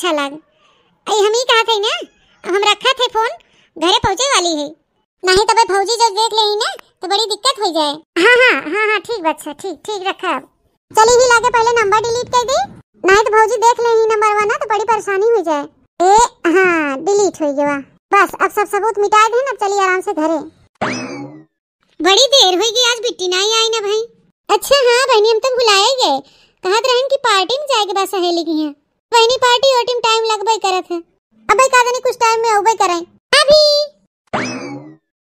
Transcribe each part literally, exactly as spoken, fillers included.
अच्छा लाग। अई हम ही कहत है ना, अब हम रखत है फोन, घरे पहुँचे वाली है। नहीं तबे भौजी जब देख लेही ना तो बड़ी दिक्कत हो जाए। हाँ, हाँ, हाँ, हाँ, ठीक बा, अच्छा, ठीक, ठीक रखा। चली ही लागे पहले नंबर डिलीट कर दी, नहीं तो भौजी देख लेही नंबर वन ना तो बड़ी परेशानी हो जाए। ए, हाँ, डिलीट हो गया। बस अब सब सबूत मिटा दे, अब चली आराम से घरे। बड़ी देर होई गई, आज बिट्टी नाई आई ना भाई। अच्छा हाँ बहनी, हम तो भुलाए गए, कहत रहन कि पार्टी में जाए के बा सहेली की यहाँ। बहनी पार्टी ओटी में टाइम लगबे करत है। अबे का जानी कुछ टाइम में अउबे करे। अभी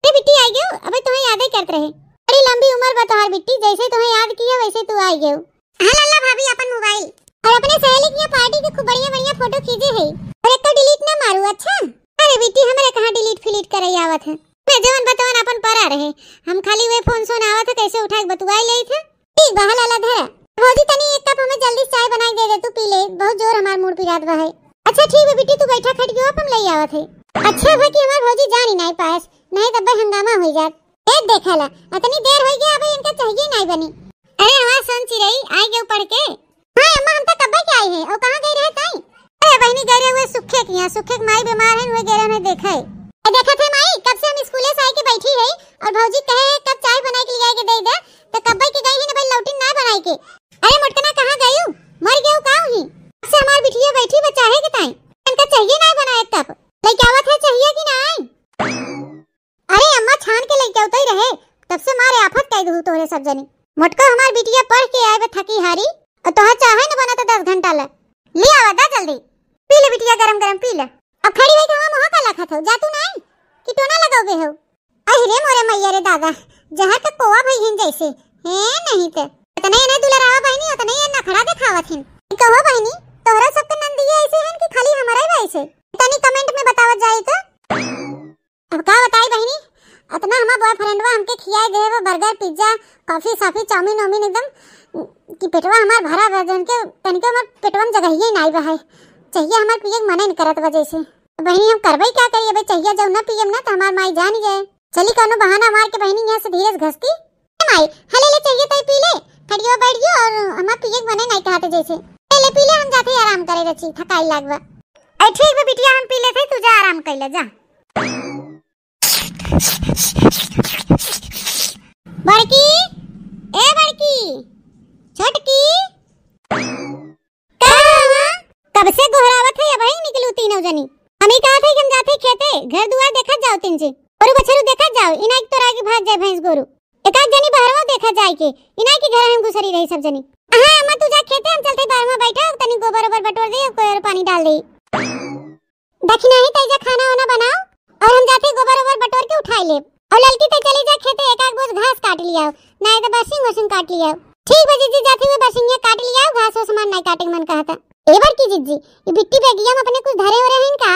ए बिट्टी आई गयो, अबे तुम्हें याद ही करत रहे। बड़ी लंबी उम्र बा तुम्हार बिट्टी, जैसे तुम्हें याद किया वैसे तू आई गयो। हाँ लल्ला भाभी अपन मोबाइल और अपने सहेली की पार्टी के खूब बढ़िया बढ़िया फोटो खींचे है और एक तो डिलीट ना मारू। अच्छा अरे बिट्टी हमारे कहाँ डिलीट फिलीट करे आवत है। मैं जवन बतवन अपन परा रहे, हम खाली वे फोन सोन आवत है कैसे उठा के बतुआई ले थे। ठीक बा, हाँ लाला धरा। भौजी तनी एक कप हमें जल्दी से चाय बनाई दे दे, तू पी ले, बहुत जोर हमार मूड पिरात बा है। अच्छा ठीक बा बिट्टी, तू बैठा खटियो, हम ले आवत है। अच्छा बा कि हमार भौजी जानी नहीं पायस, नहीं तब हंगामा हो जात। ए देखा ला, इतनी देर हो गया, अबे इनका चाहिए नहीं बनी। अरे हमार सन चिरई आई गयो पढ़ के। हाँ अम्मा, हम तो कब्बे के आई है। और कहाँ गई रहे ताई? अरे बहनी गई रहे हुए सुखे के यहाँ, सुखे के माई बीमार है, हुए गए रहे देखे। ए देखा थे माई, कब से हम स्कूले से आई के बैठी है और भौजी कहे है कब चाय बनाई के ले आए के दे दे, तो कब्बे के गई है ना भाई लौटिन ना बनाई के। अरे मोटकना कहाँ गई? मर गयो का ही? से हमार बिटिया बैठी बच्चा है के ताई, इनका चाहिए ना बनाए कब लेके आवत है, चाहिए कि ना? अरे अम्मा छान के लेके उतई रहे, तब से मारे आफत कह दू तोहरे सब जनी। मोटका हमार बिटिया पढ़ के आए बा थकी हारी, और तोहार चाहे न बना तो दस घंटा ले। ले आवा दा जल्दी, पी ले बिटिया गरम गरम पी ले। अब खड़ी होई के हमार मुँह का लखत हो, जा तू नहीं कि टोना लगाओगे हो। अहि रे मोरे मैया रे दादा, जहर का कोवा भई हिन जैसे, हैं नहीं ते। इतने इन्हें दुलरावा बहनी, उतने ये नखरा दिखावत हिन। कहो बहनी, तोहरा सबके नंदिया ऐसे हैं कि खाली हमारा ही वैसे? तनी कमेंट में बतावत जाई तो। अब का बताई बहिनी, अतना हमार बॉयफ्रेंडवा हमके खियाए दे वो बर्गर, पिज्जा, कॉफी, सॉफी, चाउमीन, वाउमीन एकदम कि पेटवा हमार भरा बा, जौन के तनिको हमार पेटवा में जगहिए नाई बा है। चाहिए हमार पिए के मने न करत बा जैसे। बहिनी हम करबे का करी, अबे चाहिए जब ना पियम ना तो हमार माई जान जाए। चली कौनो बहाना मार के बहिनी यहाँ से धीरे से घसती। ए माई, हले ले चाहिए तई पी ले, खड़ियो बैठ गयो और हमार पिए के मने नाई कहते जैसे। ले ले पी ले, हम जाते ही आराम करे रची, थकाई लागबा। ए ठीक बा बिटिया, हम पी लेते, तू जा आराम कैले जा। बड़की, ए बड़की, छोटकी, का हुआ? कब से गोहरावत है, अबहीं निकलू तीनों जनी। हम ही कहत है कि हम जाते खेते, घर दुआर देखत जाओ तीन जी। और बछरू देखत जाओ, इनाई के तोरा के भाग जाए भैंस गोरू। एक आध जनी बहरवा देखत जाए के, इनाई के घर हम घुसरी रही सब जनी। हाँ अम्मा तू जा खेते, हम चलते बाहर में बैठा, तनी गोबर ओबर बटोर दे, कोई और पानी डाल दे। दखिनाही तई जा खाना वाना बनाओ और हम जाते गोबर ओबर बटोर के उठाई लेब। और ललकी तई चली जा खेते, एक आध बोझ घास काट लियाओ, नाहीं तो बरसिंग वरसिंग काट लियाओ। ठीक बा जिज्जी, जाते हुए बरसिंगिया काट लियाओ, घास वास हमार नाहीं काटे के मन कहता। ए बड़की जिज्जी, ये बिट्टी बैगिया में अपने कुछ धरे हो रहे हैं का?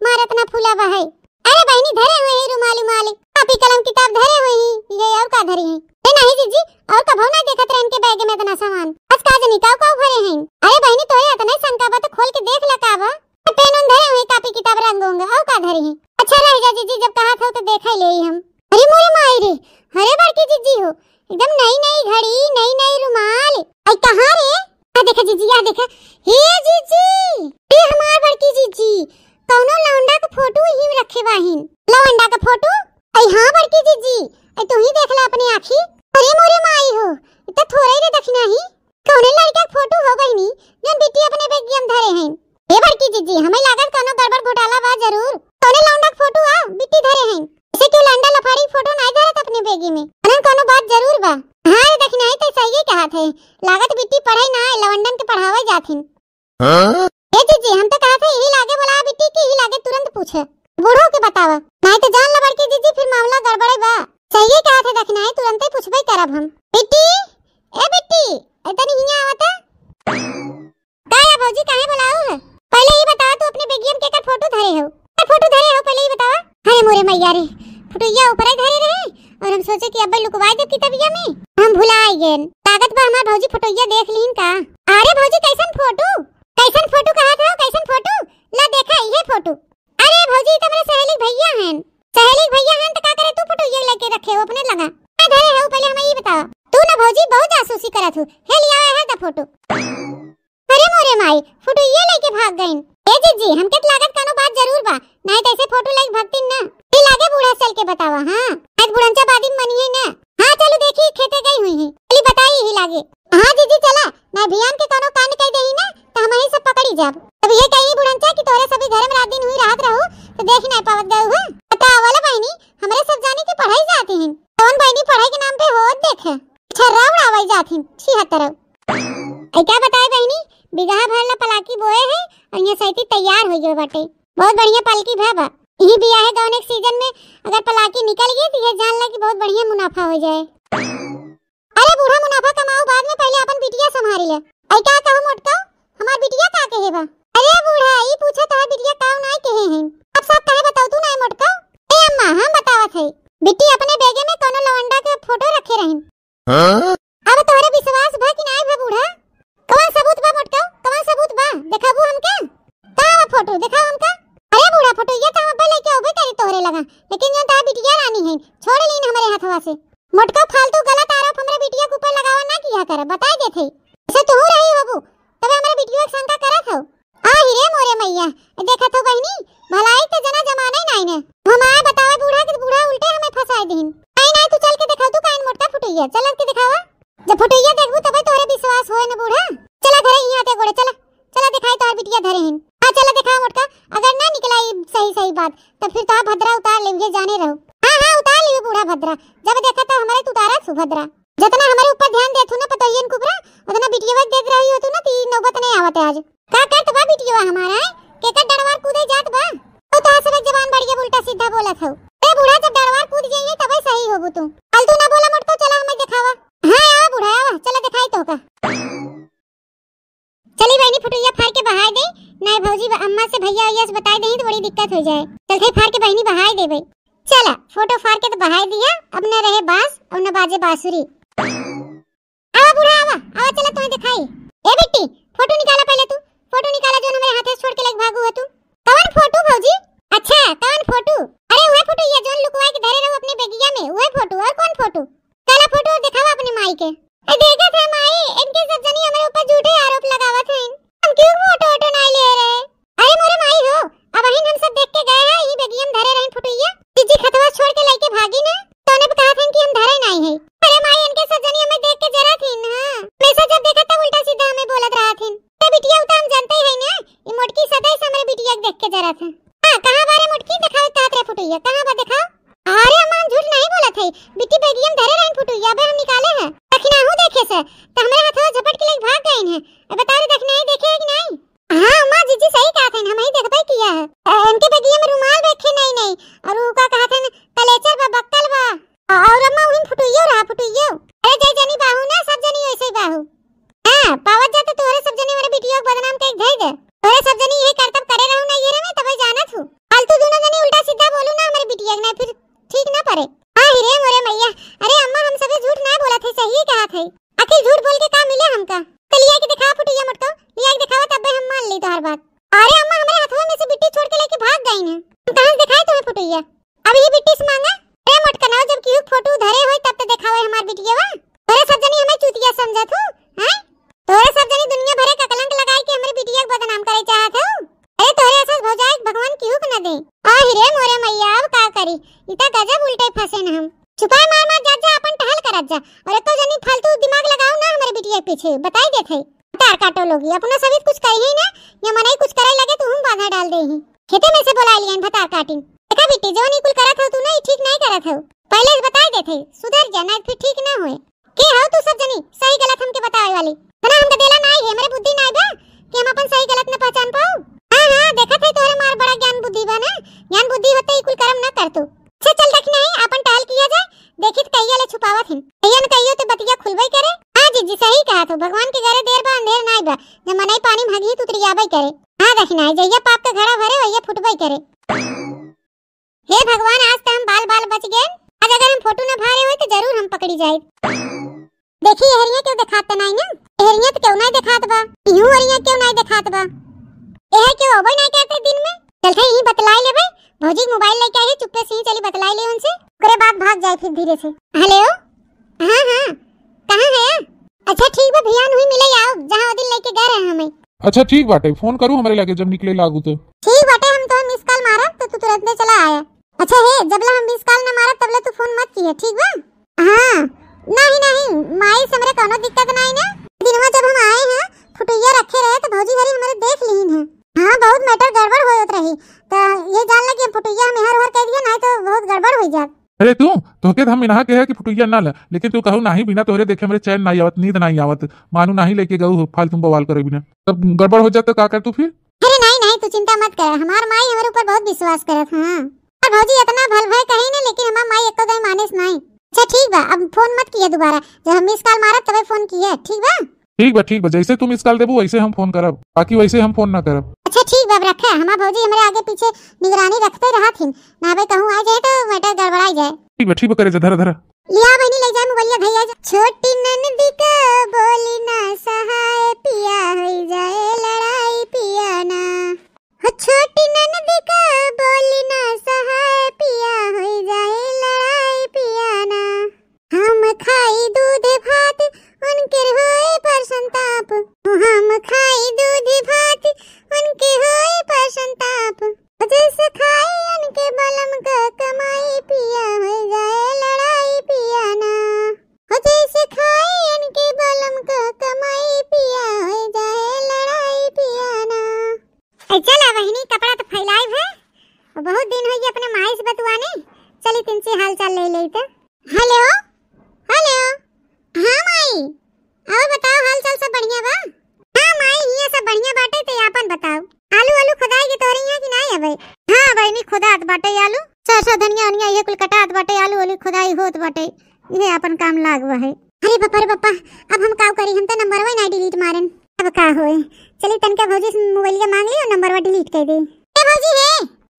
मार इतना फूला बा है। अरे बहिनी धरे हुए हैं रुमाल उमाल, कापी कलम किताब धरे हुए हैं, ये और का धरी हैं? ए नहीं जिज्जी, और कभो ना देखत रहन के बैग में इतना सामान। आज का जनी काऊ काऊ भरे हैं? अरे बहिनी तोरे इतना शंका बा तो खोल के देख ला का बा। पेन उन धरे हुए, कापी किताब रंग होंगे, और का धरी है? अच्छा रह जा जिज्जी, जब कहा था तो देखा ही ले हम। अरे मोरे माई रे, अरे बड़की जिज्जी हो, एकदम नई नई घड़ी, नई नई रुमाल। आई कहाँ रे? आ देखा जिज्जी, आ देखा। हे जिज्जी, ए हमार बड़की जिज्जी, कौनो लौंडा का फोटो ही रखे बाहिन। लौंडा का फोटो? आई हाँ बड़की जिज्जी, आई तू ही देख ला अपने आँखी। अरे मोरे माई हो, इतना थोड़ा ही रे दखिना ही। कौने लड़का के फोटो हो बहिनी, जौन बिट्टी अपने बेगिया में धरे हैं? ए बड़की जिज्जी, हमें लागत कौनो गड़बड़ घोटाला बा जरूर। कौने लौंडा के फोटो आ बिट्टी धरे हैं? ऐसे क्यों लंडा लफारी फोटो नाई धरत अपने बेगी में? अनन कौनो बात जरूर बा। हाँ रे दखिनाही तो सही कहा थे, लागत बिट्टी पढ़ाई ना है, लवंडन के पढ़ावे जाथिन। हाँ? ए जिज्जी, हम तो कहा थे यही लागे बोला बिट्टी की ही लागे तुरंत पूछे, बूढ़ो के बतावा, नाई तो जान ला बड़की जिज्जी फिर मामला गड़बड़े बा। सही कहा थे दखिनाही, तुरंते पूछबे करब हम। बिट्टी, ए बिट्टी, ए तनी हियाँ आवता। का या भौजी, काहे बोलाऊ है? पहले ही बतावा, तू अपने बेगिया में केकर फोटो धरे हो? का फोटो धरे हो, पहले ही बतावा। अरे मोरे मैया रे, फोटोइया ऊपर ही धरे रहे और हम सोचे कि अब्बे लुकवा दे किताबिया में, हम भुला गए। लागत बा हमार भौजी फोटोइया देख लीन का। अरे भौजी, कैसन फोटो? कैसन फोटो कहा था, कैसन फोटो? ला देखा, ये फोटो। अरे भौजी, ई त हमरे सहेली भैया हैं। सहेली भैया हैं त का करे तू फोटो ये लेके रखे हो अपने लगा? का धरे हो पहले हमें ये बताओ। तू ना भौजी बहुत जासूसी करत हो। हे लिया है द फोटो। अरे मोरे माई, फोटो ये लेके भाग गईन। ए जीजी, हमके त लागत कउनो बात जरूर बा, नाहीं त अइसे फोटो लाइके भगतिन ना। ई लागे बूढ़ा चल के बतावा, हाँ। आज बुढ़नचा बादी मनिहैं ना। हाँ, चलू देखी, खेते गई हुइहीं। चली बताई ही लागे। हाँ जीजी, चला, नाहीं भियान के कउनो कांड कइ देही ना, त हमहीं सब पकड़ी जाब। तब इहे कही बुढ़नचा कि तोहरे सभी घरे में रात दिन हुई रहत रहू, त देखि नाहीं पावत गउ हो। बतावा वाला बहिनी, हमरे सब जानी के पढ़ाई जात हीं। कउन बहिनी पढ़ाई के नाम पे होत देखे? छर्रा उड़ावइ जात हीं, छिहत्तरउ। अइ का बताए बहिनी, बिगहा भर ला पलाकी बोए है अउर इहाँ सैती तैयार होइ गए बाटे। बहुत बढ़िया पलकी भा बा। इही बियाहे गउने के सीजन में अगर पलाकी निकल गई त इहे जान ला कि बहुत बढ़िया मुनाफा होइ जाए। अरे बूढ़ा, मुनाफा कमाऊ बाद में, पहिले आपन बिटिया सम्हारी ले। अइ का कहू मोटकउ, हमार बिटिया का कहे बा? अरे बूढ़ा, ई पूछा तोहार बिटिया काउ नाई कहे हैं। अब सब कहे बताऊ तू नाई मोटकउ। ए अम्मा, हम बतावत है। बिट्टी अपने बेगे में कउनो लवंडा के फोटो रखे रहिन। हाँ? अब तोहरे विश्वास भा कि नाई भा बूढ़ा? कवन सबूत बा मोटकउ? कवन सबूत बा? देखाबू हमके? का बा फोटो? देखाओ हमका। अरे बूढ़ा, फोटो ये तो हम अब्बे लेके अउबे करी तोहरे लगा, लेकिन जउन तोहार बिटिया रानी है, छोड़ लीन हमरे हथवा से। मोटकउ, फालतू गलत आरोप हमरे बिटिया के ऊपर लगावा ना किया कर, बताइ देत है। जइसे तुहू रही होबू, तबे हमरे बिटिया के शंका करत हो। आ ही रे मोरे मइया, देखत हो बहिनी, भलाई के जना जमाना ही नाई ने। हम आए बतावे बूढ़ा के त बूढ़ा उल्टे हमें फंसाए दीन। नाई, नाई, तू चल के देखावा, तू काइन मोटका फोटोइया, चल के देखावा। जब फोटोइया देखबू तबे तोहरे विश्वास होए न बूढ़ा। चला धरे इहाँ ते गोड़े, चला, चला देखाई तोहर बिटिया धरे हिन। हाँ, चला देखावा मोटका, अगर ना निकला ई सही सही बात, तब फिर तोहार भद्रा उतार लेब, ये जाने रहो। हाँ, हाँ, उतार लियो बूढ़ा भद्रा, जब देखा तब हमरे तू उतारा सुभद्रा। जतना हमरे ऊपर ध्यान देत हू ना पतोहियन कुबरा, उतना बिटियवा देत रही हो तू ना, ती नौबत नहीं आवत आज। का करत बा बिटियवा हमारा, हैं? केकर डरवार कूदे जात बा? तो तोहार सब एक जबान बढ़िया उल्टा सीधा बोलत हऊ। ए बूढ़ा, जब डरवार कूद जाइए तबे सही होबू तू। फालतू ना बोला मोटको, चला हमें देखावा। हाँ, आवा बूढ़ा, आवा, चला देखाई तोहका। चली बहिनी, फोटोइया फाड़ के बहाय दे, नाई भौजी ब-, अम्मा से भैया वैया से बताई देही तो बड़ी दिक्कत होइ जाए। चलते फाड़ के बहिनी बहाय देबे। चला, फोटो फाड़ के तो बहाय दिया, अब न रहे बांस और न बाजे बांसुरी। आवा बूढ़ा, आवा, आवा, चला तुम्हें दिखाई। ए बिट्टी, फोटो निकाला पहिले तू, फोटो निकाला जौन हमरे हाथे से छोड़ के लेके भागू है तू। कवन फोटो भौजी? अच्छा, कवन फोटो? अरे उहे फोटो ये जौन लुकवाए के धरे रहू अपने बेगिया में, उहे फोटो, और कौन फोटो? काला फोटो दिखावा अपने माई के। ए, देखत है माई, इनके सब जनी हमरे ऊपर झूठे आरोप लगावत हैं। हम क्यों फोटो वोटो नाई ले रहे? अरे मोरे माई हो, अबहिन हम सब देख के गए हैं, ई बेगियम धरे रही फोटोइया। जीजी खतवा छोड़ के लेके भागी ना, तो उन्हें कहा था कि हम धरे नाई है। अरे माई, इनके सब जनी हमें देख के जरा थी ना। हमेशा जब देखा तब उल्टा सीधा हमें बोलत रहा थी। तो बिटिया उता हम जानते ही है ना, ई मोटकी सदा ही हमरे बिटिया के देख के जरा था। हाँ, कहाँ बारे मोटकी? दिखाओ तात रे फोटोइया, कहाँ बा दिखाओ। अरे अम्मा, हम झूठ नहीं बोलत है, बिट्टी बेगियम धरे रहन फोटोइया, अबे हम निकाले हैं। दखिनाहू देखे से, तो हमरे हाथवा झपट के लेके भाग गइन है। अब बताओ रे, दखिनाही देखे है कि नहीं? हाँ अम्मा, जीजी सही कहा थे, हम ही देखबे किया है। अ, इनके बेगिया में रुमाल बैठे नहीं, नहीं, और वो का कहा थे न, कलेचर बा, बक्कल बा। अ, और अम्मा उहिन फोटोइयो रहा, फोटोइयो। अरे जय जनी बाहू ना, सब जनी वैसे ही बाहू। हाँ, पावत जाते तोहरे सब जनी हमरे बिटिया के बदनाम कइके धइ दे। तोहरे सब जनी यही करतब करे रहू ना ये रे में, तबे जानत हूँ। फालतू दोनों जनी उल्टा सीधा बोलू ना हमरे बिटिया के, ना फिर ठीक ना परे। हाँ ही रे मोरे मैया, अरे अम्मा हम सबे झूठ ना बोलत है, सही कहा थे। आखिर झूठ बोल के का मिले हमका? तो लिया के दिखावा फोटोइया मोटको, लिया के दिखावा तबे हम मान ली तोहर बात। अरे अम्मा हमरे हथवा में से बिट्टी छोड़ के लेके भाग गई है। हम कहाँ से दिखाई तुम्हें फोटोइया? अब ये बिट्टी से मांगा? अरे मोटकनवा, जब केहू फोटो धरे होई तब तो देखावे हमार बिटियवा। अरे सब जनी हमें चूतिया समझत हो, हैं? तोरे सब जनी दुनिया भरे का कलंक लगाई के हमरे बिटिया के बदनाम करे चाहत हो। अरे तोरे ऐसा भौजाई भगवान केहू के न दे। आ ही रे मोरे मैया, अब का करी? ई त गजब उल्टे फंसे न हम। चुपाए मार मार जात जा, अपन टहल करत जा। और एको जनी फालतू दिमाग लगाओ ना हमरे बिटिया के पीछे, बताई देत है। तार काटो लोगी, अपना सभी कुछ करी ही ना, ये मनई कुछ करे लगे तो हम बाधा डाल दे ही। खेते में से बोला लियन भतार काटिन। देखा बिट्टी, जवन ई कुल करत हो तू ना, ई ठीक नहीं करत हो। पहले से बताई देत है, सुधर जा, नहीं फिर ठीक ना होए। के हो तू सब जनी, सही गलत हमके बतावे वाली? तना हमके देला नाई है, हमरे बुद्धि नाई बा कि हम अपन सही गलत न पहचान पाऊ। हाँ, हाँ, देखत है तोहरे मार बड़ा ज्ञान बुद्धि बा ना, ज्ञान बुद्धि होते ही कुल कर्म ना कर तू। अच्छा चल दखिनाही, अपन टहल किया जाए, देखी त कहिया ले छुपावत हिन। कहिया न कहियो ते बतिया खुलबे करे। हाँ जीजी, सही कहा तो, भगवान के घरे देर बा अंधेर नाई बा, जब मनई पानी में हगी त उतरियाबे करे। हाँ दखिनाही, जहिया पाप के घड़ा भरे वहिया फुटबे करे। हे भगवान, आज त हम बाल बाल बच गए। आज अगर हम फोटो न भारे होई त जरूर हम पकड़ी जाए। देखी, एहरिया क्यों देखात त नाई ना? एहरिया त क्यों नाई देखात बा? इहू एहरिया क्यों नाई देखात बा? एहर क्यों अबे नाई करते दिन में? चलते ही बतलाई लेबे। भौजी मोबाइल लेके आई, चुप्पे से ही चली बतलाई ले उनसे। ओकरे बाद भाग जाए फिर धीरे से। हेलो, हाँ, हाँ, कहाँ है? अच्छा ठीक बा, भियान हुई मिले आओ, जहाँ वो दिन लेके गए रहे हमें। अच्छा ठीक बाटे, फोन करू हमरे लगे जब निकले लागू तो। ठीक बाटे, हम तोहे मिस कॉल मारब तो तू तुरंते चला आया। अच्छा हे, जबले हम मिस कॉल न मारब तबले तू फोन मत किहे, ठीक बा? हाँ, नहीं नहीं, माई से हमरे कौनो दिक्कत नहीं ना। दिनवा जब हम आए हैं, फुटुइया रखे रहे तो भौजी हरी हमरे देख लीन है। हाँ, बहुत मैटर गड़बड़ होत रही, तो ये जान ले कि हम फुटुइया मेहर ओहर कह दिया, नहीं तो बहुत गड़बड़ हो जात। अरे तू, तोहके तो हम इनहा कहे कि फुटुइया ना ला, लेकिन तू कहू नाही, बिना तोहरे देखे हमरे चैन नाही आवत, नींद नाही आवत, मानू नाही लेके गऊ हो, फालतू बवाल करे बिना। तब गड़बड़ हो जात तो का कर तू फिर? अरे नहीं नहीं, तू चिंता मत कर, हमार माई हमरे ऊपर बहुत विश्वास करत। हाँ, और भौजी इतना भल भय कहीं ना, लेकिन हमार माई एको दाई मानेस नहीं। अच्छा ठीक बा, अब फोन मत किया दोबारा, जब हम मिस कॉल मारब तबे फोन किया, ठीक बा? ठीक बा, ठीक बा, जैसे तू मिस कॉल देबू वैसे हम फोन करब, बाकी वैसे हम फोन ना करब। अच्छा ठीक बा, अब रखा, हमार भौजी हमरे आगे पीछे निगरानी रखते रहत हिन, ना भाई कहूँ आ जाए तो मैटर गड़बड़ाई जाए। ठीक बा, ठीक बा, करे जा, धरा धरा। लिया बहिनी, ले जा मोबाइलिया, धैया जा। छोटी ननदी का बोली ना सहाय, पिया होई जाए लड़ाई पिया ना। हो छोटी ननदी का बोली ना सहाय, पिया होई जाए लड़ाई पिया ना। हम खाई दूध भात, उनके होए पर संताप। हम खाई दूध भात, उनके होए पर संताप। जैसे खाई उनके बलम का कमाई, पिया होई जाए लड़ाई पिया ना। हो जैसे खाई उनके बलम का कमाई, पिया होई जाए लड़ाई पिया ना। ए, चला बहिनी, कपड़ा तो फैलाई है, बहुत दिन होई अपने माई से बतुआने, चली तिनसे हाल चाल ले लेई तो। हेलो, हेलो, हाँ माई, और बताओ, हाल चाल सब बढ़िया बा? हाँ माई, हियाँ सब बढ़िया बाटे, ते आपन बताओ। आलू, आलू खुदाई के तोहरे हियाँ कि नाई अबे? हाँ बहिनी, खुदात बाटे आलू, सरसों, धनिया, उनिया, ये कुल कटात बाटे, आलू, आलू खुदाई होत बाटे, ये आपन काम लाग बा है। अरे बापा रे बापा, अब हम काउ करी, हम तो नंबरवा ही नाई डिलीट मारेन। अब का होए, चली तनका भौजी से मोबाइलिया मांग ली और नंबरवा डिलीट कर दे। ए भौजी हे,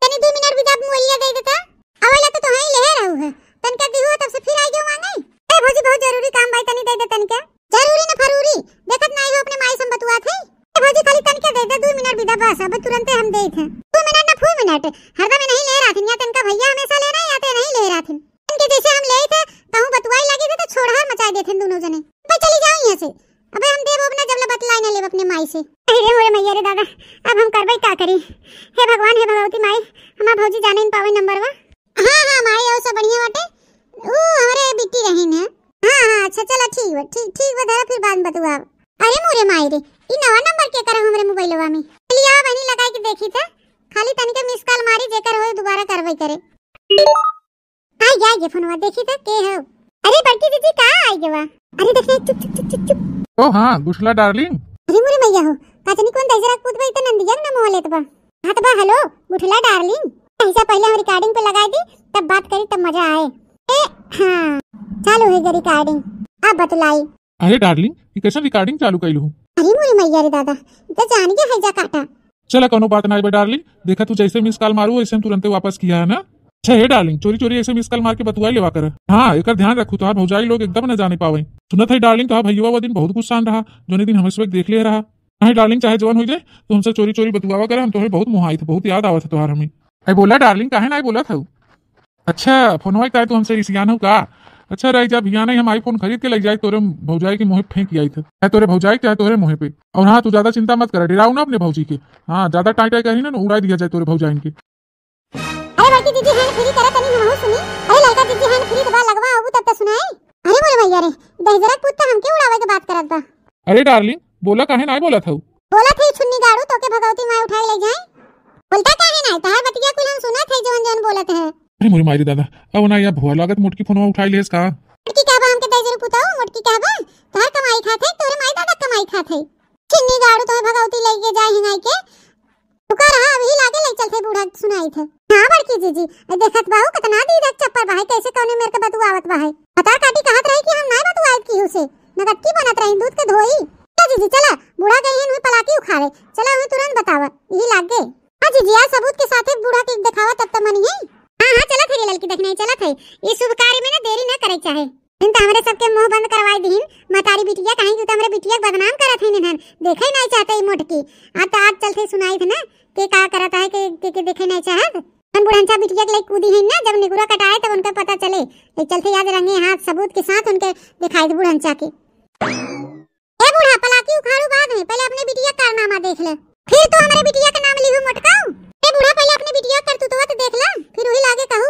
तनी दो मिनट भी जब मोबाइलिया दे देता, अवेला तो तोहई लेहे रहू है, तनका दिहु तब से फिर आई गयो मांगे। ए भौजी, बहुत जरूरी काम भाई, तनी दे दे तनका। जरूरी न फरूरी, देखत नाई हो अपने माई से हम बतुआत है। ए भौजी, खाली तनका दे दे, दो मिनट भी दे बस, अब तुरंते हम देत हैं। दो मिनट ना, फू मिनट, हरदम नहीं ले रहा थिन, या तनका भैया हमेशा ले रहा है, या ते नहीं ले रहा थिन। इनके जैसे हम ले थे, कहूँ बतुआई लगे थे तो छोड़हर मचाई देते हैं दोनों जने। भाई चली जाओ यहाँ से, अबे हम देब अब ना, जब ले बतलाई ना लेब अपने माई से। अरे मोरे मैया रे दादा, अब हम करबे का करी? हे भगवान, हे भगवती माई, हमार भौजी जाने न पावे नंबरवा। हाँ, हाँ माई, और सब बढ़िया बाटे। ऊ हमरे बिट्टी रहीन है। हाँ, हाँ, अच्छा चला, ठीक बा, ठीक, ठीक बा, धरा फिर बाद में बतुआब। अरे मोरे माई रे, ई नवा नंबर के करा हमरे मोबाइलवा में? चलिए आ बहिनी, लगाई के देखी त, खाली तनिके मिस कॉल मारी, जेकर होई दोबारा करबे करे। आई गया ये फोनवा, देखी तो के हो। अरे बड़की जीजी, का आई गवा? अरे देख रे, चुप चुप चुप चुप चुप। ओ हाँ गुठला डार्लिंग। अरे मोरे मैया हो, का जनी कौन दहिजरा कूद बा, इतना नंदिया ना मोह लेत बा। हाँ तो बा, हेलो गुठला डार्लिंग, ऐसा पहले हम रिकॉर्डिंग पे लगा दी, तब बात करी, तब मजा आए। ए हाँ, चालू हो गई रिकॉर्डिंग, अब बतलाई। अरे डार्लिंग, ये कैसन रिकॉर्डिंग चालू कैलू? अरे मोरे मैया रे दादा, ई तो जान गया है जा काटा। चला, कौनो बात नाई बा डार्लिंग, देखा तू जैसे मिस कॉल मारू वैसे हम तुरंते वापस किया है ना। अच्छा हे डार्लिंग, चोरी चोरी ऐसे मिस कॉल मार के बतुआ लेवा कर। हाँ, एकर ध्यान रखू, तोहार भौजाई लोग एकदम न जाने पावे। सुनत है डार्लिंग, तोहार भैया वो दिन बहुत गुस्सान रहा, जोने दिन हमें सुबह देख ले रहा। नहीं डार्लिंग, चाहे जवन हो जाए, तू हमसे चोरी चोरी बतुआवा कर, हम तोहे बहुत मोहाई थे, बहुत याद आवत है तोहार हमें। अरे बोला डार्लिंग, काहे नाई बोलत हऊ? अच्छा, फोनवा के तू हमसे रिसियान हो का? अच्छा रही जा, भैया नहीं हम आईफोन खरीद के ले जाए, तोरे भौजाई के मुँहे फेंक आई थे, चाहे तोरे भौजाई के, चाहे तोरे मुँहे पे। और हाँ, तू ज्यादा चिंता मत कर, डराओ ना अपने भौजी के। हाँ, ज्यादा टाई टाई करी ना, उड़ाई दिया जाए तोरे भौजाइन के। अरे बड़की जीजी, हैंड फ्री करे तनी हमहू सुनी। अरे लड़का जीजी, हैंड फ्री तो बा, लगवा आबू तब तो सुनाई। अरे मोरे भैया रे, दहिजरा पूत तो हमके उड़ावे के बात करत बा। अरे डार्लिंग, बोला काहे नाई बोलत हऊ? बोलत है छुन्नी गाड़ू, तोके भगवती माई उठाई ले जाए। बोलता काहे नाई? तहार बतिया कुल हम सुनत है, जवन जवन बोलत है। अरे मोरे माई रे दादा, अब ना या भुआ लागत मोटकी फोनवा उठाई लेस का? मोटकी का बा, हमके दहिजरा पूत हो, मोटकी का बा? तहार कमाई खात है, तोरे माई दादा कमाई खात है। छुन्नी गाड़ू, तोहे भगवती लेके जाए हिंगाई के। रुका रहा, अभी लागे ले चलते बूढ़ा सुनाई थे। हाँ बड़की जीजी, ए देखत बाहू कितना दीदा चप्पर बहाई, कैसे कौने मेर के बतुआवत बहाई। बता काटी कहत रही कि हम नाई बतुआइत की उसे, नगद की बनत रही दूध के धोई। ए जीजी चला, बूढ़ा गई है, पलाकी उखाड़े। चला, उन्हें तुरंत बतावा, यही लाग गए। हाँ जीजी, आज सबूत के साथे बूढ़ा के देखावा, तब तो मनी है। हाँ हाँ, चलत है रे ललकी, देखने चलत है। ये शुभ कार्य में ना देरी ना करे चाहे। इन तो हमरे सबके मुंह बंद करवाई दीन, मतारी बिटिया, कहीं कि तो हमरे बिटिया के बदनाम करत है इन्हन, देखे नहीं चाहते ई मोटकी। आज तो आज चलते सुनाई थे ना, के का करत है, के, के, के देखे नहीं चाहत। हम बुढ़ंचा बिटिया के लिए कूदी है ना, जब निगुरा कटाए तब उनका पता चले। ये चलते आज रंगे हाथ सबूत के साथ उनके दिखाई दे बुढ़ंचा के। ए बूढ़ा, पलाकी उखाड़ू बाद में, पहले अपने बिटिया का कारनामा देख। ले। फिर तू हमरे बिटिया के नाम लिहू मोटकाऊ? ए बूढ़ा, पहिले अपने बिटिया के करतूतवा तो देख ला, फिर वही लागे कहू।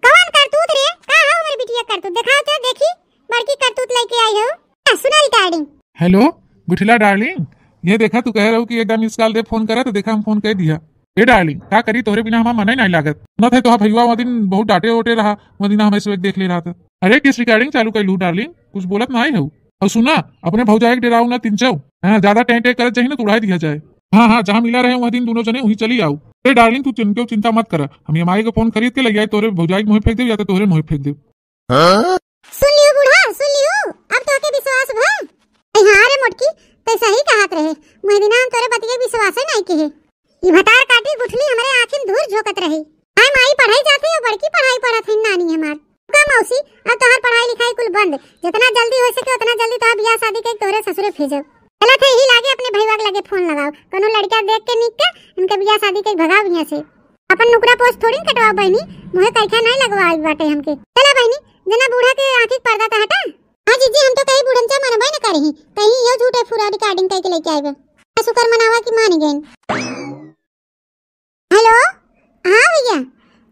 कवन करतूत रे? का हो हमरे बिटिया के करतूत? देखाओ तो देखी, बड़की करतूत लेके आई हो। आ, सुना recording। हेलो, गुठला डार्लिंग, ये देखा, तू कह रहू कि एक दान मिस कॉल दे, फोन करा, तो देखा हम फोन कर दिया। ए डार्लिंग, का करी, तोहरे बिना हमार मनै नाहीं लागत। सुनत है तोहार भैया वह दिन बहुत डांटे ओटे रहा, वह दिन हमें से देख ले रहा था। अरे किस recording चालू कैलू डार्लिंग, कुछ बोलत नाहीं हऊ। और सुना, अपने भौजाई के डेराऊ ना तिनचऊ, हाँ, ज्यादा टें टें करत जाही ना तो उड़ाई दिया जाए। हाँ हाँ, जहाँ मिला रहे वह दिन दोनों जने वहीं चली आऊ। ए डार्लिंग, तू चिन-, क्यों चिंता मत करा, हम ई एम आई का फोन खरीद के ले जाए, तोहरे भौजाई के मुँहे फेंक देब या तो तोहरे मुँहे फेंक देब। हाँ? सुन लियो बूढ़ा, सुन लियो, अब तोहके विश्वास भा? अरे हाँ रे मोटकी, तै सही कहत रहे, मुँह दिना हम तोरे बतिये विश्वासे नाहीं किहे। ई भतार काटी गुठली हमरे आँखिन धूर झोंकत रही। हाय माई पढ़ाई जात है, बड़की पढ़ाई पढ़त है नानी हमार। का मौसी, अब तोहार पढ़ाई लिखाई कुल बंद, जितना जल्दी हो सके उतना जल्दी तोहार बियाह शादी के तोहरे ससुरे भेजब। चलत है यही लागे अपने भईवा के लगे फोन लगाओ, कोनो लड़का देख के निक के उनके बियाह शादी के भगाओ यहाँ से। अपन नुकरा पोस थोड़ी न कटवाओ बहिनी, मुँहे करिखा नाहीं लगवाई बाटे हमके। चला बहिनी, जना बूढ़ा के आँखी के पर्दा त हटा। हाँ जीजी, हम तो कहीं बूढ़न चा मनबे न करी, कहीं यो झूठे फुरा recording करके लेके आइबे। शुक्र मनावा कि मान गइन। हेलो, हाँ भैया,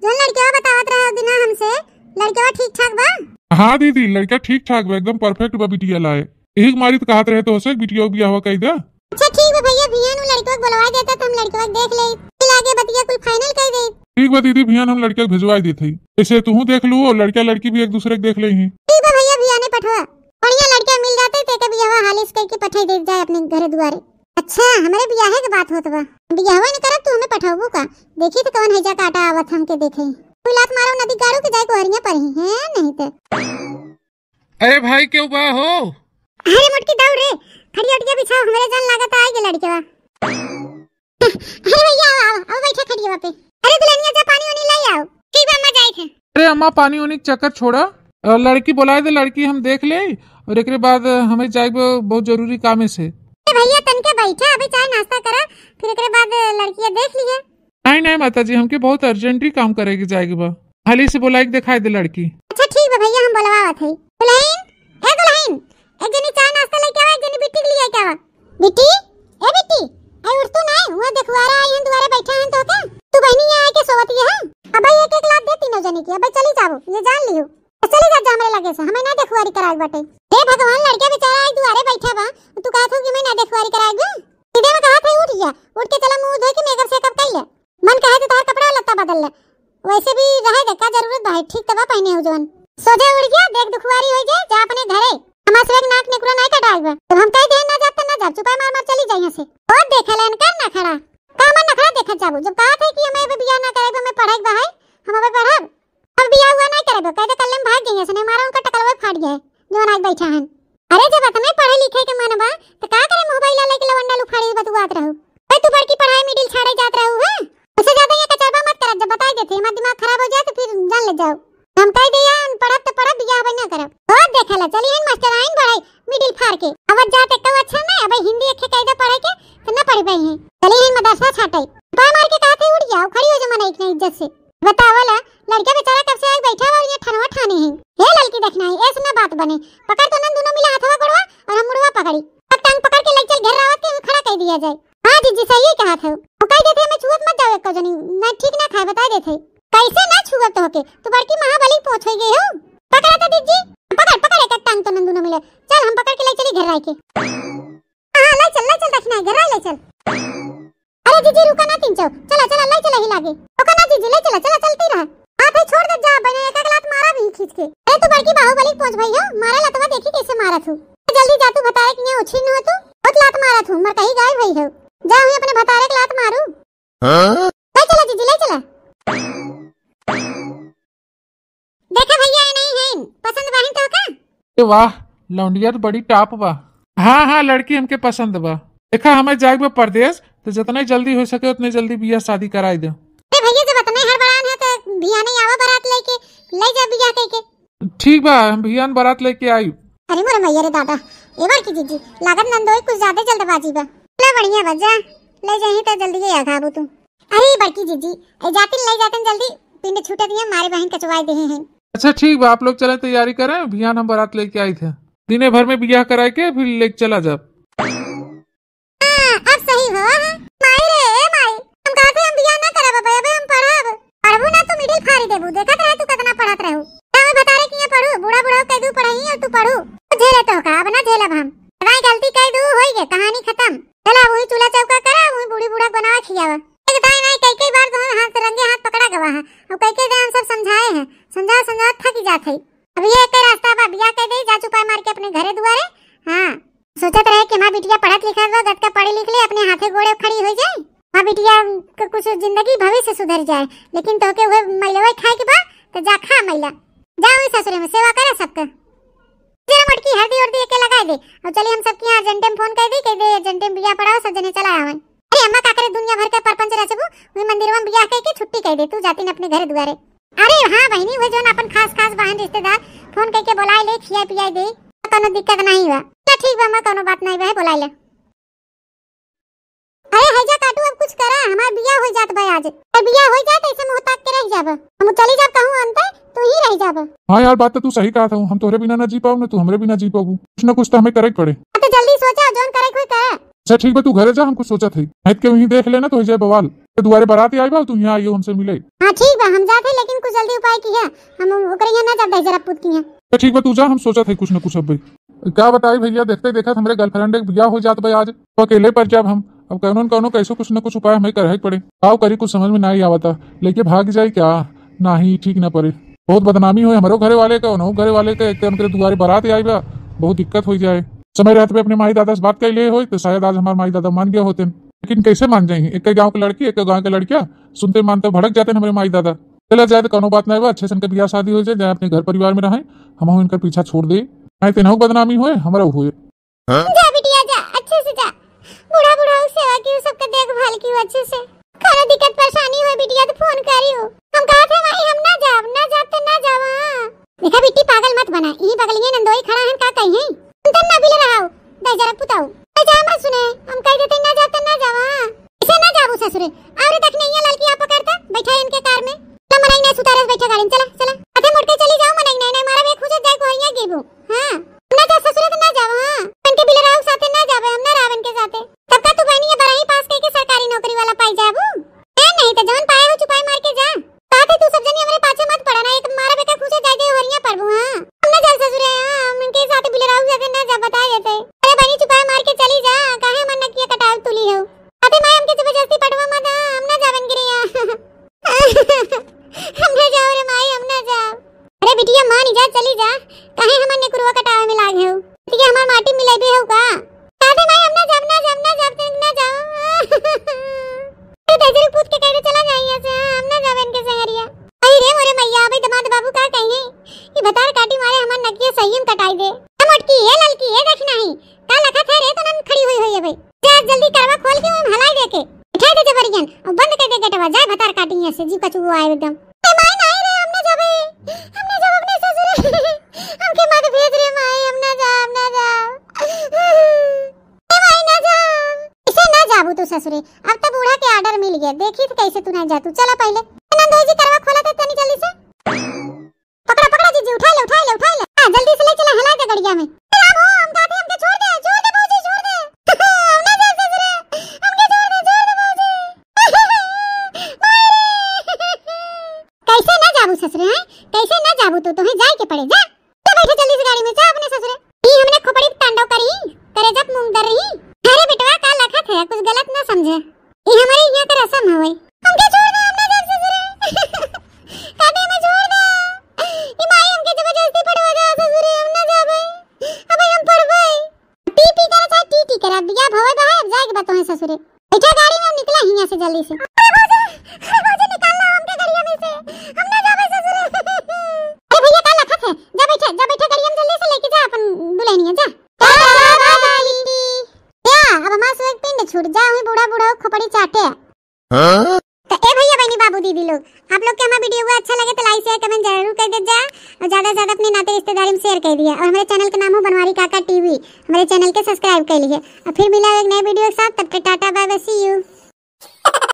जौन लड़कवा बतावत रहे दिना हमसे, लड़कवा ठीक ठाक बा? हाँ दीदी, लड़का ठीक ठाक बा, एकदम perfect बा बिटिया लाए। यही के मारी तो कहत रहे तो से बिटिया बियाह कई दे। अच्छा ठीक बा भैया, बिहान उ लड़कवा के बुलवा देता तो हम लड़कवा के देख ले, फिर आगे बतिया कुल final कर दे। ठीक बा दीदी, बिहान हम लड़का के भेजवा देत हई। ऐसे तू देख लू और लड़का लड़की भी एक दूसरे के देख ले ही। ठीक बा भैया, बिहाने पठवा, बढ़िया लड़का मिल जाते तेके बियाह हालिस करके पठाई दे जाए अपने घरे दुआरे। अच्छा, हमरे बियाहे के बात होत बा। बियाहवा न करब, तू हमें पठौबू का? देखी त कवन हैजा काटा आवत हमके देखे। कोई लात मारो नदी गाड़ू के जाए कोहरिया पर ही, हैं? नहीं त। अरे भाई, केहू बा हो? अरे मोटकी दौड़ रे, खटिया उटिया बिछाओ, हमरे जान लागत आई गे लड़केवा। अरे भैया, आओ, आओ, आओ, बैठा खटियावा पे। अरे दुल्हनिया, जा पानी वानी लाई आओ। ठीक बा, अम्मा, जाई थे। अरे अम्मा, पानी वानी के चक्कर छोड़ा, अ, लड़की बुलाए दे, लड़की हम देख ले और एकरे बाद हमें जाए के बहुत जरूरी काम है से। ए भैया, तनिका बैठा, अभी चाय नाश्ता करा, फिर एकरे बाद लड़किया देख लिहे। नहीं, नहीं माता जी, हमके बहुत urgently काम करे के जाए के बा। हाली से बुलाए के दिखाई दे लड़की। अच्छा ठीक बा भैया, हम बुलवावत हई। दुल्हन, ए दुल्हन, एक जनी चाय नाश्ता लेके आवा, एक जनी बिट्टी के लिए आवा। बिट्टी, ए बिट्टी, ए उठ तू नहीं, हुआ देखुआरा आई हैं, दुआरे बैठा हैं तो का? तू बहनी यहाँ आके सोवत ये है? अबे एक एक लात दे तीनों जनी की, अबे चली जाबो, ये जान लियो। चली जा, जा हमरे लगे से, हमें ना देखुआरी कराए बाटे। हे भगवान, लड़का बेचारा आज दुआरे बैठा बा, तू कहत हो कि मैं ना देखुआरी कराए बे? सीधे में कहत है उठ जा, उठ के चला मुंह धो के makeup सेकअप कर ले। मन कहे तो तोहर कपड़ा लत्ता बदल ले, वैसे भी रहे दे, का जरूरत बा, ठीक तबा पहने हो जवन। सोझे उड़ गया, देख दुखुआरी हो जाए, जा अपने घरे। हमार से एक नाक निकुरा नहीं कटाए बा। जब हम कह दे ना जाब त ना जाब, चुपाई मार मार चली जाए यहाँ से। ओ देख लेन कर ना खड़ा, का हमार नखड़ा देखत जाबू? जब कहत है कि हमें अबे बियाह ना करे, हमें पढ़े के बा है, हम अबे पढ़ब। अब बियाह हुआ नहीं करे, कह दे कल्ले में भाग गई, ऐसे नहीं मारा उनका टकलवे फाट गया है, जो अनाज बैठा है। अरे जब इतने पढ़े लिखे के मन बा, तो का करे मोबाइल लेके लवंडा लुफाड़ी बतुआत रहू? ए तू बड़की पढ़ाई मिडिल छाड़े जात रहू है? उससे ज्यादा ये कचरबा मत करत, जब बताई देते, हमार दिमाग खराब हो जाए तो फिर जान ले जाओ। हम कह दे यार, पढ़ब तो पढ़ब, बियाह भाई ना करब। और देख ला, चली हन मास्टर आइन पढ़ाई मिडिल फाड़ के। अब जात एक अच्छा ना, अब हिंदी एक कह दे पढ़े के, तो ना पढ़ पाई है। चली हन मदरसा छाटे। पा मार के कहते उड़ जाओ, खड़ी हो जा मना एक इज्जत से। बतावला, लड़का बेचारा कब से आके बैठा बा और ये ठनवा ठाने हैं। हे लड़की देखना है, ऐसे ना बात बने। पकड़ तो नन दोनों मिला हथवा गोड़वा और हम मुड़वा पकड़ी। अब टांग पकड़ के ले चल घर रावत के खड़ा कर दिया जाए। हाँ जीजी, सही कहा था। वो कह देते हमें छुअत मत जाओ एक जनी, ना ठीक ना खाए, बता देते। कैसे ना छुअत होके? तू बड़की महाबली पहुंच हो गई हो। पकड़ा था जीजी, पकड़, पकड़ एक टांग तो नन दोनों मिले। चल हम पकड़ के ले चली घर राय के। हाँ, ले चल, ले चल, देखना है, घर ले चल। अरे जीजी, रुका ना, तीन चौ, चला, चला, ले चला ही लागे। ओका ना जीजी, ले चला, चला, चलती रहा। आप ही छोड़ दे, जा, बने एक, एक लात मारा भी खींच के। अरे तू बड़की बाहुबली पहुंच भाई हो, मारा लतवा देखी कैसे मारा थू। जल्दी जा तू, भतारे के यहाँ उछिन हो तू, बहुत लात मारा थू, मर कहीं गाय भाई हो। जा हुई अपने भतारे के लात मारू। हाँ? ले चला जीजी, ले चला। देखा भैया, ये नहीं है, पसंद बाहिन तो का? ए वाह, लौंडिया तो बड़ी top बा। हाँ, हाँ, लड़की हमके पसंद बा। देखा, हमें जाए बा परदेस, तो जितना जल्दी हो सके उतने जल्दी बियाह शादी कराई दे। ए भैया, जब इतने हड़बड़ान है तो बिहाने आवा बारात लेके, ले जा बियाह कह के। ठीक बा, हम बिहान बारात लेके आई। अरे मोरे मैया रे दादा, ए बड़की जीजी, लागत नंदोई कुछ ज्यादा जल्दबाजी बा। ले बढ़िया बा, जा, ले जाही तो जल्दी आघाबू तू। अरे बड़की जीजी, ए जातिन ले जातिन जल्दी, पिंड छूटे दिए, मारे बहिन कचवाए देहे हैं। अच्छा ठीक बा, आप लोग चले तैयारी करें, बिहान हम बारात लेके आई थे। दिने भर में बियाह कराए के फिर लेके चला जाब। हाँ, अब सही हाँ, हाँ। माई रे, ए माई, हम कहत है हम बियाह ना करब, अबे, अबे हम पढ़ब। पढ़बू ना, तू मिडिल फारी देबू, देखत रहे तू कितना पढ़त रहू। ना, मैं भतारे किहाँ पढ़ू, बूढ़ा बूढ़ा कह दू पढ़ई और तू पढ़ू। झेले तो का, अब ना झेलब हम। भाई गलती कह दू, होई गे, कहानी खत्म। चला, वही चूल्हा चौका करा, वही बूढ़ी बूढ़ा बनावा खियावा। एक दाई नाई कई कई बार तुम्हें हाथ रंगे हाथ पकड़ा गवा है, और कई कई दाई हम सब समझाए हैं, समझा समझा थक जात है। अब ये एक रास्ता बा, बियाह कह दे, जा चुपाई मार के अपने घरे दुआरे। हाँ, सोचत रहे कि हमार बिटिया पढ़त लिखत बा, गतका पढ़ी लिख ले, अपने हाथे गोड़े खड़ी हो जाए, हमार बिटिया क कुछ जिंदगी भविष्य सुधर जाए, लेकिन तोके उहे मैलवा खाए के बा, तो जा खा मैला, जा वही ससुरे में सेवा करे सबके। जरा मोटकी हल्दी उर्दी के लगाए दे, और चलिए हम सबके यहाँ एजेंटे में फोन कर दे, कह दे एजेंटे में बियाह पड़ाओ, सब जने चला आवे। अरे अम्मा, का करे दुनिया भर के परपंच रचबू, वही मंदिरवा में बियाह कह के छुट्टी कह दे, तू जाती न अपने घरे दुआरे। अरे हाँ बहिनी, वो जोन अपन खास खास बहन रिश्तेदार फोन करके बोलाए ले, खिया पिया दे, कोनो दिक्कत नहीं बा। तो ठीक बा अम्मा, कोनो बात नहीं बा, बोलाए ले। अरे है जा काटू, अब कुछ करा, हमार बियाह हो जात बा आज। अरे बियाह हो जात, ऐसे मुंह ताक के रह जाब, हम चली जाब कहूँ अंते, तू ही रह जाब। हाँ यार, बात तो तू सही कहा था, हम तोहरे बिना ना जी पाऊ, ना तू हमरे बिना जी पाबू, कुछ ना कुछ तो हमें करे के पड़े। हाँ, तो जल्दी सोचा, जोन करे कोई करे। अच्छा ठीक बा, तू घरे जा, हम कुछ सोचत हई। नहीं तो वहीं देख लेना तो हो जाए बवाल। तो दुआरे बारात आई बा, तू यहाँ आइयो हमसे मिले। हाँ ठीक बा, हम जात हई, लेकिन कुछ जल्दी उपाय किया, हम ओकरे यहाँ ना जाब, दहिजरा पूत के यहाँ। तो ठीक बा, तू जा, हम सोचत हई कुछ न कुछ अब। का बताई भैया, देखते देखत हमरे गर्लफ्रेंड के बियाह हो जात बा आज, तो अकेले पर जाब हम। अब कौनो न कौनो कैसो कुछ न कुछ उपाय हमें करे के पड़े। का करी, कुछ समझ में नहीं आवता, लेके भाग जाए क्या? नाही, ठीक ना पड़े। बहुत बदनामी होए हमरो घरे वाले के, उनहु घरे वाले के, एक तो उनके दुआरे बारात आई बा, बहुत दिक्कत हो जाए। समय रहते पे अपने माई दादा से बात कर लिए होई, तो शायद आज हमारे माई दादा मान गए होते, लेकिन कैसे मान जाएंगे? एक गांव के लड़की, एक गांव के लड़किया, सुनते मानते भड़क जाते हैं हमारे माई दादा। चला जाए तो कोनो बात नहीं बा, अच्छे से इनके बियाह शादी हो जाए, जाए अपने घर परिवार में रहें, हम इनका पीछा छोड़ दे, नहीं तो इनहु बदनामी होए, हमारा होए। हाँ? जा बिटिया जा, अच्छे से जा। बूढ़ा बूढ़ा सेवा की, सबका देखभाल की अच्छे से। कौनो दिक्कत परेशानी होए बिटिया तो फोन करियो। हम कहत है माई हम ना जाब, ना जाब तो ना जाब। हाँ। देखा बिट्टी पागल मत बना, यही बगलिए नंदोई खड़ा है, का कही है? तुम तब ना बिल रहा हो, दहिजरा पुताऊ। तो जा मत सुने, हम कह देते ना जाब तो ना जाब। हाँ। इसे ना जाबू ससुरे। अरे देख नहीं है लड़की आप पकड़ता, बैठा है इनके कार में। तो मनई नहीं सुतारे बैठा गाड़ी में, चला, चला। अबे मुड़ के चली जाओ मनई नहीं, नहीं मारा बे खुजे जाए को हइया गेबू। हाँ। ना जा ससुरे तो ना जाओ, हाँ। इनके बिलराऊ के साथे ना जावे, हम ना रावन के साथे। तब का तू बहनी ये बारहवीं पास करके सरकारी नौकरी वाला पाई जाबू? ए नहीं तो जवन पाए हो चुपाई मार के जा। बात है तू सब जनी हमरे पाछे मत पड़ा ना, एक मारा बेटा खुजे जाए दे हरिया परबू, हाँ। हम ना जा ससुरे, हाँ, हम उनके साथे बिलराऊ के साथे ना जा, बता देते। अरे बहनी चुपाई मार के चली जा, काहे मन नकिया कटाव तुली हो। अबे माई हमके जबरदस्ती पटवा मत, हाँ, हम ना जावन गिरिया। हम ना जाओ रे माई, हम ना जाओ। अरे बिटिया मान जा, चली जा, काहे हमार नेकुरवा कटावे में लागे हो? ठीक है, हमार माटी मिलेबे हो का? अरे माई, हम ना जाब, ना जाब, ना जाब, ना जाब। अरे तेजरू पूत के कह दे चला जाए यहाँ से, हाँ, हम ना जाब इनके संगरिया। अरे रे मोरे मैया, अबे दमाद बाबू का कही? ये भतार काटी मारे हमार नकिया सही में कटाई दे। ए मोटकी, ए ललकी, ए देख नहीं, का लखत है रे, तो नन खड़ी हुई हुई है भाई। जा जल्दी करवा खोल के हम हलाई दे के। उठा दे जबरियन और बंद कर दे गेटवा, जाए भतार काटी यहाँ से, जीव कचुओ आए एकदम। ए माई, नहीं रे, हम ना जाबे, हम ना जाब अपने ससुरे। हमके मत भेज रे माई, हम ना जाब, ना जाब। ए माई, ना जाब। इसे ना जाबू तू ससुरे, अब तो बूढ़ा के ऑर्डर मिल गया, देखी तो कैसे तू ना जा तू। चला पहले नंदोई जी करवा खोला थे तनी जल्दी से। पकड़ा, पकड़ा जीजी, उठा ले, उठा ले, उठा ले। हाँ, जल्दी से ले चला, हिला दे गड़िया में। ए राम हो, हम कहते हमके छोड़ दे, छोड़ दे भौजी, छोड़ दे। हम ना जाए ससुरे, हमके छोड़ दे, छोड़ दे भौजी। माई रे। कैसे ना जाबू ससुरे, हैं? कैसे ना जाबू तू, तुम्हें जाए के पड़े, जा। जा बैठे जल्दी से गाड़ी में, जा अपने ससुरे। ई हमने खोपड़ी पे तांडव करी, करे जब मूंग दर रही। अरे बेटवा, का लखत है, कुछ गलत ना समझे। ई हमारे यहाँ के रसम हवे। हमके छोड़ दे, हम ना जाब ससुरे। कहते हमें छोड़ दे। ई माई हमके जबरदस्ती पटवा दे ससुरे, हम ना जाबे। अब हम पढ़बे। टी टी करा चाहे टी टी करा, बिया भवे बा, अब जाए के बा तोहे ससुरे। बैठा गाड़ी में, हम निकला हियां से जल्दी से। अरे भौजी, अरे भौजी, निकाल ला हमके गड़िया में से। हम ना जाबे ससुरे। अरे भैया, का लखत है? जा बैठा, जा बैठा गड़िया में, जल्दी से लेके जा अपन दुल्हनिया, जा। टाटा, बाय बाय, बिट्टी। या, अब हमार सुअग पिंड छूट जा, हमें बूढ़ा बूढ़ा खोपड़ी चाटे। हाँ? तो ए भैया, बहनी, बाबू, दीदी लोग, आप लोग के हमार वीडियो अच्छा लगे तो like, share, comment जरूर कर दे जा, और ज्यादा से ज्यादा अपने नाते रिश्तेदारी में share कर दिया, और हमारे channel का नाम हो बनवारी काका टीवी, हमारे channel के subscribe कर लीजिए, और फिर मिला एक नए वीडियो के साथ। तब तक tata, bye bye, see you।